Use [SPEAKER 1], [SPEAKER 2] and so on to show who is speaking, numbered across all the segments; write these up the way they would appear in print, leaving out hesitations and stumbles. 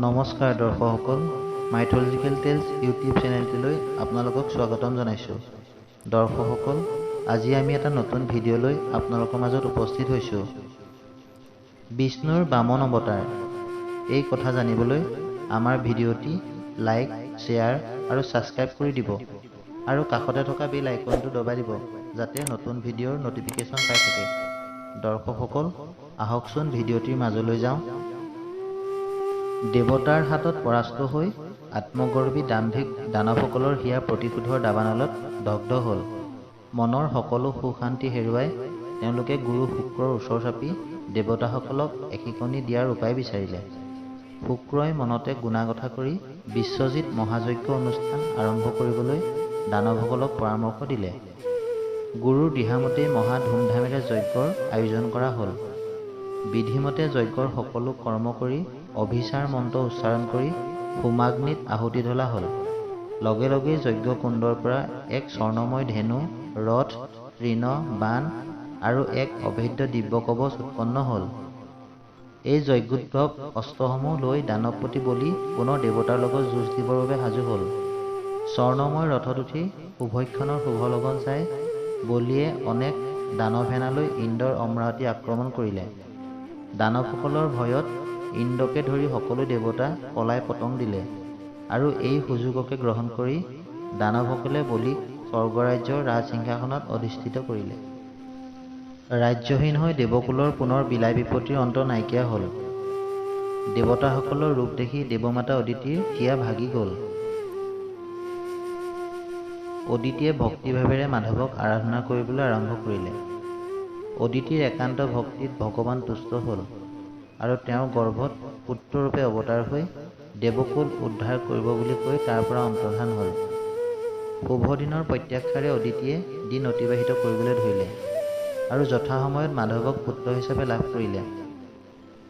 [SPEAKER 1] নমস্কাৰ দৰ্শকসকল, mythological tales YouTube চেনেলটিলৈ আপোনালোকক স্বাগতম জনাইছোঁ। দৰ্শকসকল, আজি আমি এটা নতুন ভিডিঅ' লৈ আপোনালোকৰ মাজত উপস্থিত হৈছোঁ। বিষ্ণুৰ বামন অৱতাৰ, এই কথা জানিবলৈ আমাৰ ভিডিঅ'টি লাইক, শ্বেয়াৰ আৰু ছাবস্ক্ৰাইব কৰি দিব আৰু কাষতে থকা বেল আইকনটো দবাই দিব, যাতে নতুন ভিডিঅ'ৰ ন'টিফিকেশ্যন পাই থাকে। দৰ্শকসকল, আহকচোন ভিডিঅ'টিৰ মাজলৈ যাওঁ। দেৱতাৰ হাতত পৰাস্ত হৈ আত্মগৰ্বী দাম্ভিক দানৱসকলৰ হিয়া প্ৰতিশোধৰ দাবানলত দগ্ধ হ'ল। মনৰ সকলো সুখ শান্তি হেৰুৱাই তেওঁলোকে গুৰু শুক্ৰৰ ওচৰ চাপি দেৱতাসকলক এশিকনি দিয়াৰ উপায় বিচাৰিলে। শুক্ৰই মনতে গুণাগঁথা কৰি বিশ্বজিৎ মহাযজ্ঞ অনুষ্ঠান আৰম্ভ কৰিবলৈ দানৱসকলক পৰামৰ্শ দিলে। গুৰুৰ দিহামতেই মহা ধুমধামেৰে যজ্ঞৰ আয়োজন কৰা হ'ল। বিধিমতে যজ্ঞৰ সকলো কৰ্ম কৰি অভিচাৰ মন্ত্ৰ উচ্চাৰণ কৰি হোমাগ্নিত আহুতি ঢলা হ'ল। লগে লগেই যজ্ঞকুণ্ডৰ পৰা এক স্বৰ্ণময় ধেনু, ৰথ, তৃণ, বাণ আৰু এক অভেদ্য দিব্য কৱচ উৎপন্ন হ'ল। এই যজ্ঞোদ্ভৱ অস্ত্ৰসমূহ লৈ দানৱপতি বলি পুনৰ দেৱতাৰ লগত যুঁজ দিবৰ বাবে সাজু হ'ল। স্বৰ্ণময় ৰথত উঠি শুভক্ষণৰ শুভ লগন চাই বলিয়ে অনেক দানৱ সেনালৈ ইন্দ্ৰৰ অমৰাৱতী আক্ৰমণ কৰিলে। দানৱসকলৰ ভয়ত ইন্দ্ৰকে ধৰি সকলো দেৱতা পলাই পতং দিলে আৰু এই সুযোগকে গ্ৰহণ কৰি দানৱসকলে বলিক স্বৰ্গৰাজ্যৰ ৰাজসিংহাসনত অধিষ্ঠিত কৰিলে। ৰাজ্যহীন হৈ দেৱকুলৰ পুনৰ বিলাই বিপত্তিৰ অন্ত নাইকিয়া হ'ল। দেৱতাসকলৰ ৰূপ দেখি দেৱমাতা অদিতিৰ হিয়া ভাগি গ'ল। অদিতিয়ে ভক্তিভাৱেৰে মাধৱক আৰাধনা কৰিবলৈ আৰম্ভ কৰিলে। অদিতিৰ একান্ত ভক্তিত ভগৱান তুষ্ট হ'ল আৰু তেওঁৰ গৰ্ভত পুত্ৰৰূপে অৱতাৰ হৈ দেৱকুল উদ্ধাৰ কৰিব বুলি কৈ তাৰ পৰা অন্তৰ্ধান হ'ল। শুভ দিনৰ প্ৰত্যাশাৰে অদিতিয়ে দিন অতিবাহিত কৰিবলৈ ধৰিলে আৰু যথাসময়ত মাধৱক পুত্ৰ হিচাপে লাভ কৰিলে।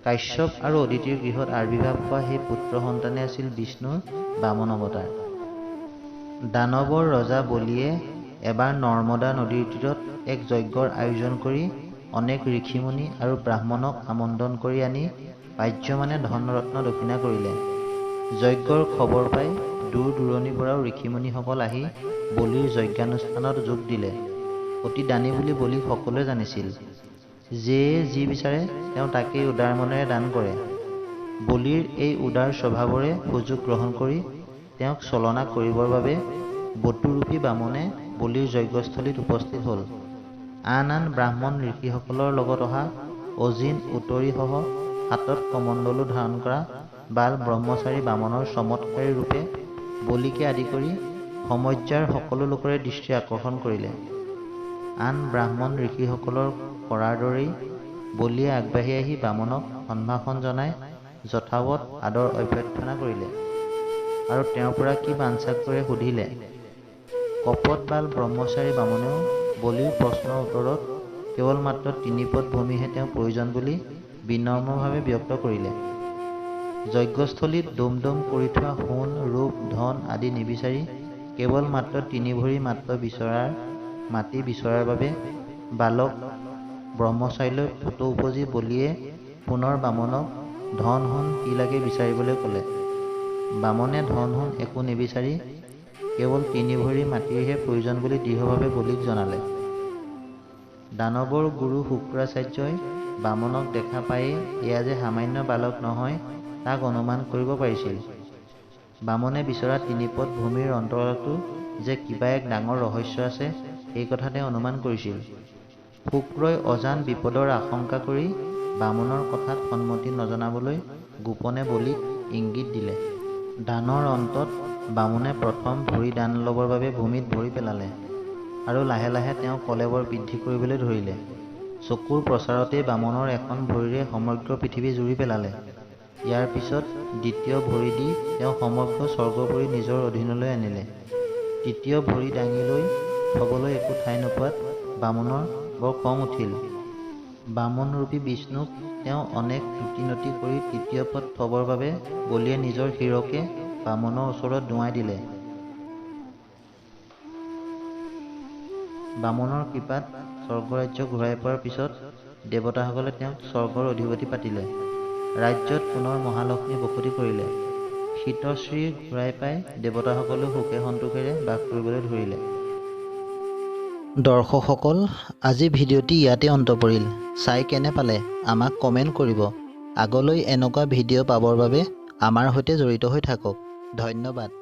[SPEAKER 1] কাশ্যপ আৰু অদিতিৰ গৃহত আৱিৰ্ভাৱ হোৱা সেই পুত্ৰ সন্তানে আছিল বিষ্ণুৰ বামন অৱতাৰ। দানৱৰ ৰজা বলিয়ে এবাৰ নৰ্মদা নদীৰ তীৰত এক যজ্ঞৰ আয়োজন কৰি অনেক ঋষিমুনি আৰু ব্ৰাহ্মণক আমন্ত্ৰণ কৰি আনি পাৰ্যমানে ধন ৰত্ন দক্ষিণা কৰিলে। যজ্ঞৰ খবৰ পাই দূৰ দূৰণিৰ পৰাও ঋষিমুনিসকল আহি বলিৰ যজ্ঞানুষ্ঠানত যোগ দিলে। অতি দানী বুলি বলিক সকলোৱে জানিছিল। যেয়ে যি বিচাৰে তেওঁ তাকেই উদাৰ মনেৰে দান কৰে। বলিৰ এই উদাৰ স্বভাৱৰে সুযোগ গ্ৰহণ কৰি তেওঁক ছলনা কৰিবৰ বাবে বটুৰূপী বামনে বলিৰ যজ্ঞস্থলীত উপস্থিত হ'ল। আন আন ব্ৰাহ্মণ ঋষিসকলৰ লগত অহা অজিন উত্তৰীসহ হাতত কমণ্ডলু ধাৰণ কৰা বাল ব্ৰহ্মচাৰী বামনৰ চমৎকাৰী ৰূপে বলিকে আদি কৰি সমজ্যাৰ সকলো লোকৰে দৃষ্টি আকৰ্ষণ কৰিলে। আন ব্ৰাহ্মণ ঋষিসকলৰ কৰাৰ দৰেই বলিয়ে আগবাঢ়ি আহি বামনক সম্ভাষণ জনাই যথাৱৎ আদৰ অভ্যৰ্থনা কৰিলে আৰু তেওঁৰ পৰা কি বাঞ্ছা কৰে সুধিলে। কপট বাল ব্ৰহ্মচাৰী বামনেও বলিৰ প্ৰশ্নৰ উত্তৰত কেৱল মাত্ৰ তিনিপদ ভূমিহে তেওঁ প্ৰয়োজন বুলি বিনম্ৰভাৱে ব্যক্ত কৰিলে। যজ্ঞস্থলীত দোম দোম কৰি থোৱা সোণ, ৰূপ, ধন আদি নিবিচাৰি কেৱল মাত্ৰ তিনি ভৰি মাত্ৰ বিচৰাৰ মাটি বিচৰাৰ বাবে বালক ব্ৰহ্মচাৰীলৈ পুতৌ উপজি বলিয়ে পুনৰ বামনক ধন সোণ কি লাগে বিচাৰিবলৈ ক'লে। বামনে ধন সোণ একো নিবিচাৰি কেৱল তিনি ভৰি মাটিৰহে প্ৰয়োজন বুলি দৃঢ়ভাৱে বলিক জনালে। দানৱৰ গুৰু শুক্ৰাচাৰ্যই বামনক দেখা পায়েই এয়া যে সামান্য বালক নহয় তাক অনুমান কৰিব পাৰিছিল। বামনে বিচৰা তিনিপদ ভূমিৰ অন্তৰালতো যে কিবা এক ডাঙৰ ৰহস্য আছে সেই কথা তেওঁ অনুমান কৰিছিল। শুক্ৰই অজান বিপদৰ আশংকা কৰি বামনৰ কথাত সন্মতি নজনাবলৈ গোপনে বলিক ইংগিত দিলে। দানৰ অন্তত বামনে প্ৰথম ভৰি দান ল'বৰ বাবে ভূমিত ভৰি পেলালে আৰু লাহে লাহে তেওঁ কলেৱৰ বৃদ্ধি কৰিবলৈ ধৰিলে। চকুৰ প্ৰচাৰতেই বামনৰ এখন ভৰিৰে সমগ্ৰ পৃথিৱী জুৰি পেলালে। ইয়াৰ পিছত দ্বিতীয় ভৰি দি তেওঁ সমগ্ৰ স্বৰ্গপুৰী নিজৰ অধীনলৈ আনিলে। তৃতীয় ভৰি দাঙি লৈ থ'বলৈ একো ঠাই নোপোৱাত বামনৰ বৰ খং উঠিল। বামনৰূপী বিষ্ণুক তেওঁ অনেক তুতি-নতি কৰি তৃতীয় পদ থ'বৰ বাবে বলিয়ে নিজৰ শিৰকে বামনৰ ওচৰত দোঁৱাই দিলে। বামনৰ কৃপাত স্বৰ্গৰাজ্য ঘূৰাই পোৱাৰ পিছত দেৱতাসকলে তেওঁক স্বৰ্গৰ অধিপতি পাতিলে। ৰাজ্যত পুনৰ মহালক্ষ্মী বসতি কৰিলে। হৃত শ্ৰী ঘূৰাই পাই দেৱতাসকলেও সুখে সন্তোষেৰে বাস কৰিবলৈ ধৰিলে। দৰ্শকসকল, আজি ভিডিঅ'টি ইয়াতে অন্ত পৰিল। চাই কেনে পালে আমাক কমেণ্ট কৰিব। আগলৈ এনেকুৱা ভিডিঅ' পাবৰ বাবে আমাৰ সৈতে জড়িত হৈ থাকক। ধন্যবাদ।